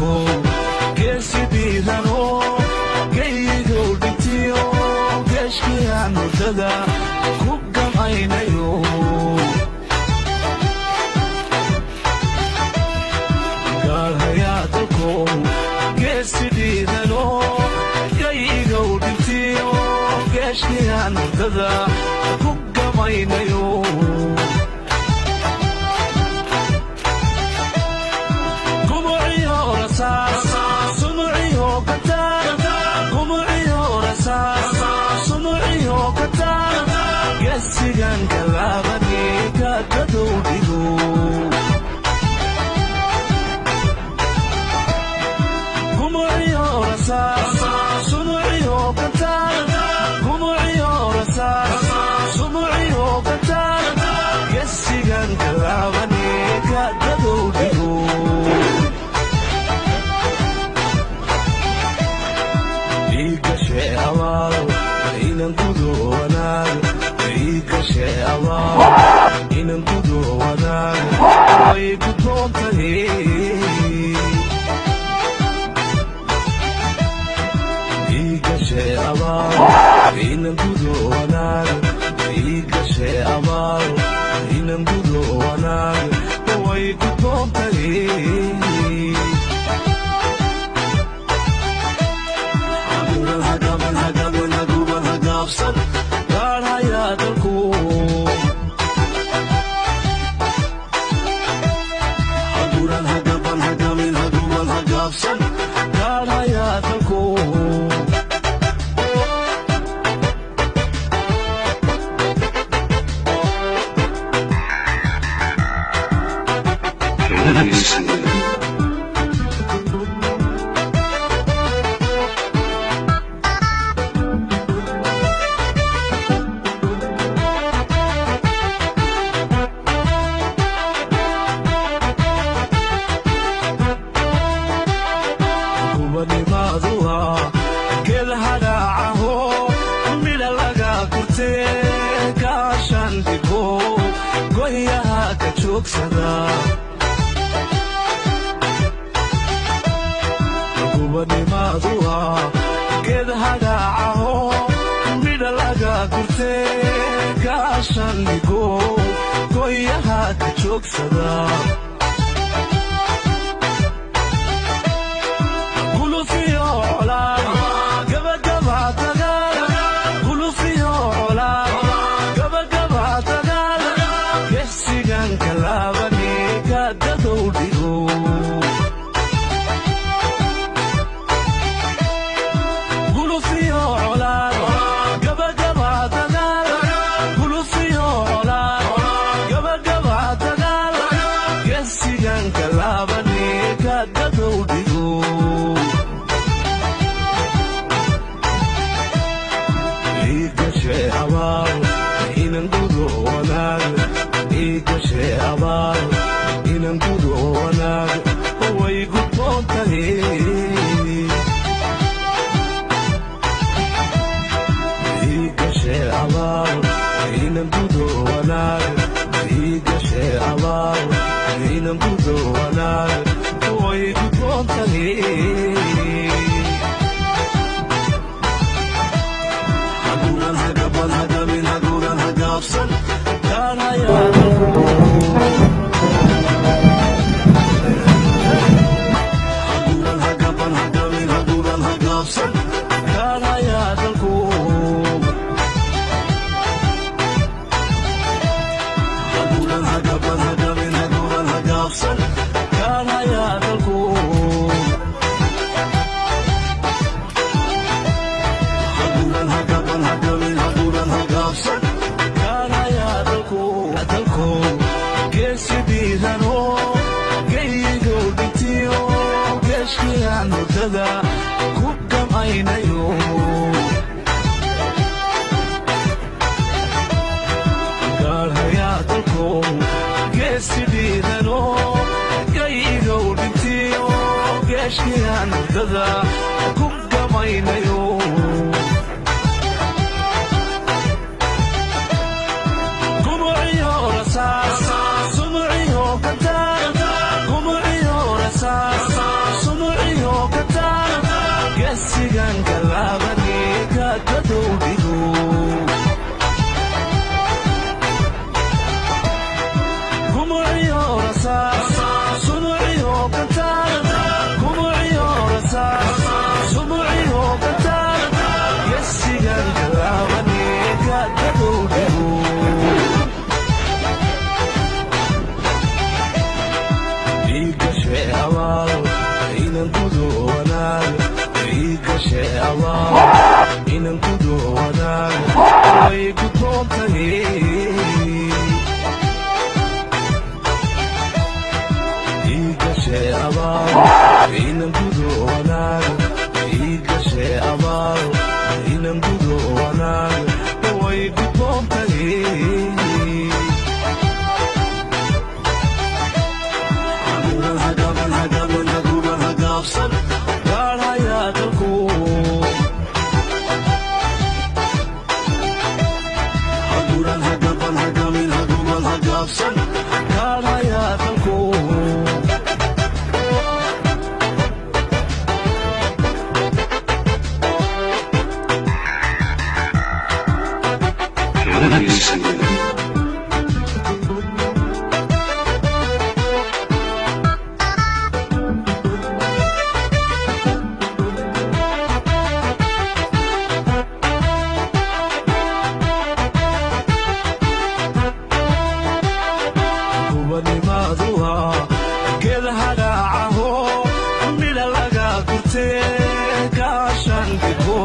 Dalko geesi dhiirano, geyigow dhigtiyo, geeshkiyaan hurdada ku gamaynayo. Gaarhayaa dalko geesi dhiirano, geyigow dhigtiyo, geeshkiyaan hurdada ku gamaynayo. Gesigan kalaabani kagadow dhigo. Gumuciyo rasaas sumuciyo kataal, gumuciyo rasaas sumuciyo kataal, gesigan kalaabani kagadow dhigo. Igashe abaal inan gudo wanaag, igashe abaal inan gudo wanaag, way gudboon tahay. Igashe abaal inan gudo wanaag, igashe abaal inan gudo wanaag, way gudboon tahay. Gaarhayaa dalku haguran hagaban hagamin haguban hagaabsan, gaarhayaa dalku. Gubanimaduwa geel hadhaacaho, midha laga kurtee, gaashan dhigo, gohyaha ka joogsada. Gubanimaduwa geed hadhaacaho, midha laga kurtee, gaashan dhigo, gohyaha ka joogsada. Gulufiyo colaad gabagaba dagaal, gulufiyo colaad gabagaba dagaal, gesigan kalaabani kagadow dhigo. Gulufiyo colaad gabagaba dagaal, gulufiyo colaad gabagaba dagaal, gesigan kalaabani kagadow dhigo. Igashe abaal inan gudo wanaag, igashe abaal inan gudo wanaag, way gudboon tahay. Igashe abaal inan gudo wanaag, igashe abaal inan gudo wanaag, way gudboon tahay. Haguran hagaban hagamin haguran hagaabsan, gaarhayaa dalku. Haguran hagaban hagamin haguran hagaabsan, gaarhayaa dalku. Haguran hagaban hagamin haguran hagaabsan, gaarhayaa dalku. Haguran hagaban hagamin haguran hagaabsan, gaarhayaa dalku. Dalku geesi dhiirano, geyigow dhigtiyo, geeshkiyaan hurdada ku gamaynayo. Gaarhayaa dalku geesi dhiirano, geyigow dhigtiyo, geeshkiyaan hurdada ku gamaynayo. Gumuciyo rasaas sumuciyo kataal, gumuciyo rasaas. Inan gudo wanaag ii gashay abaal, inan gudo wanaag way gudboon tahay. Ii gashay abaal, inan gudo wanaag ii gashay abaal, inan gudo wanaag way gudboon tahay. Gaadhayaa dalku, haguran hagaban hagamin haguman hagaabsan. Gaadhayaa dalku. Gubanimaadu waa geed hadhaacaho midha laga gurtee, gaashan dhigo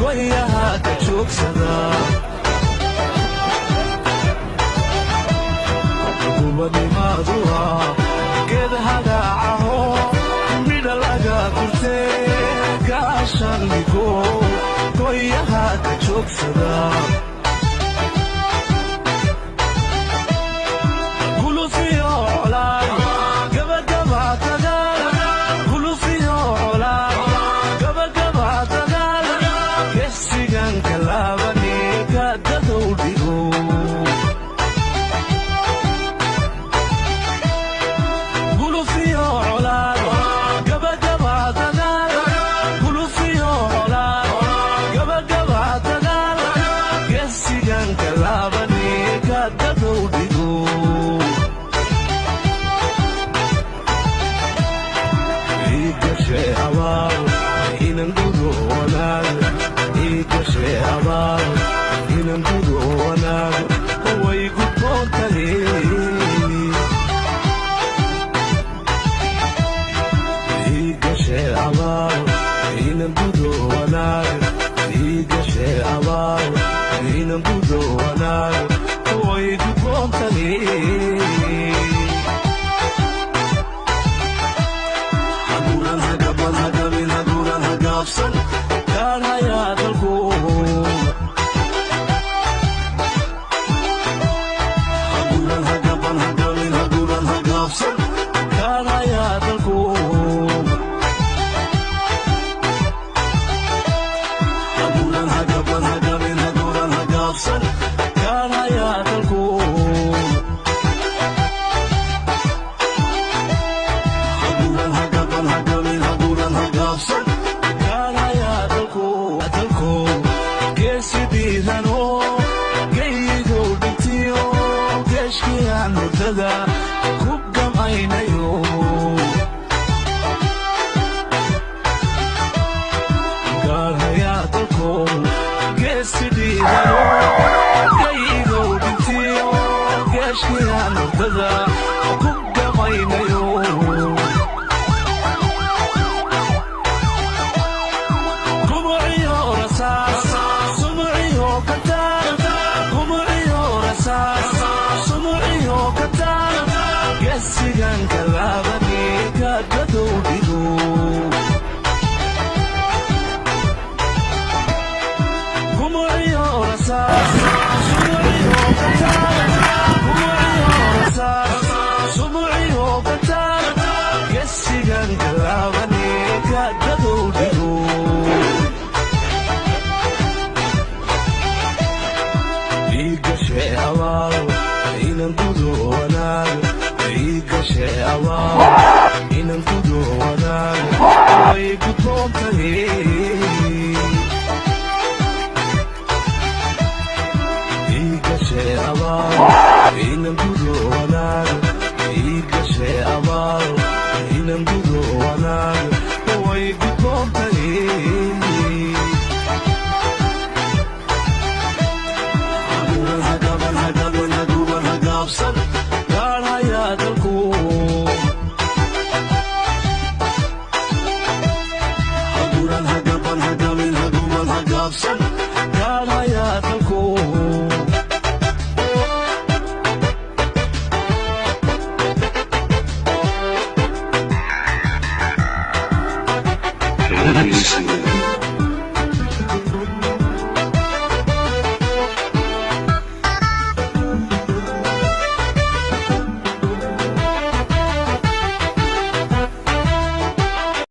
goyaha ka joogsada. Gubanimaadu waa geed hadhaacaho midha laga gurtee, gaashan dhigo goyaha ka joogsada. Gulufiyo colaad gabagaba dagaal, gulufiyo colaad gabagaba dagaal, gesigan kalaabani gaadadow dhigo. Gulufiyo colaad gabagaba dagaal, gulufiyo colaad gabagaba dagaal, gesigan kalaabani gaadadow dhigo. Ii gashay abaal, inan gudo wanaag ii gashay abaal, inan gudo wanaag way gudboon tahay. Ii gashay abaal, inan gudo wanaag ii gashay abaal, inan gudo wanaag way gudboon tahay. Haguran hagaban hagamin haguran hagaabsan. Gaadhayaa dalku. Haguran hagaban hagamin haguran hagaabsan. Gaadhayaa dalku. Haguran hagaban hagamin haguran hagaabsan. Gaadhayaa dalku. Haguran hagaban hagamin haguran hagaabsan. Gaadhayaa dalku, dalku geesi dhiirano geyigow dhintiyo geeshkiyaan hurdada ku gamaynayo. Gaadhayaa dalku geesi dhiirano geyigow dhintiyo geeshkiyaan hurdada ku gamaynayo. Gumuciyo rasaas sumuciyo kataal, gumuciyo rasaas sumuciyo kataal, gesigan kalaabani gaadadow dhigo. Gumuciyo rasaas sumuciyo kataal, gumuciyo rasaas sumuciyo kataal, gesigan kalaabani gaadadow dhigo. Ii gashay abaal, inan gudo wanaag ii gashay abaal, inan gudo wanaag way gudboon tahay. Ii gashay abaal, inan gudo wanaag ii gashay abaal, inan gudo wanaag way gudboon tahay. Haguran hagaban hagamin haguran hagaabsan. Gaadhayaa dalku. Tallaabsan kaad hayaa dalku. Peace.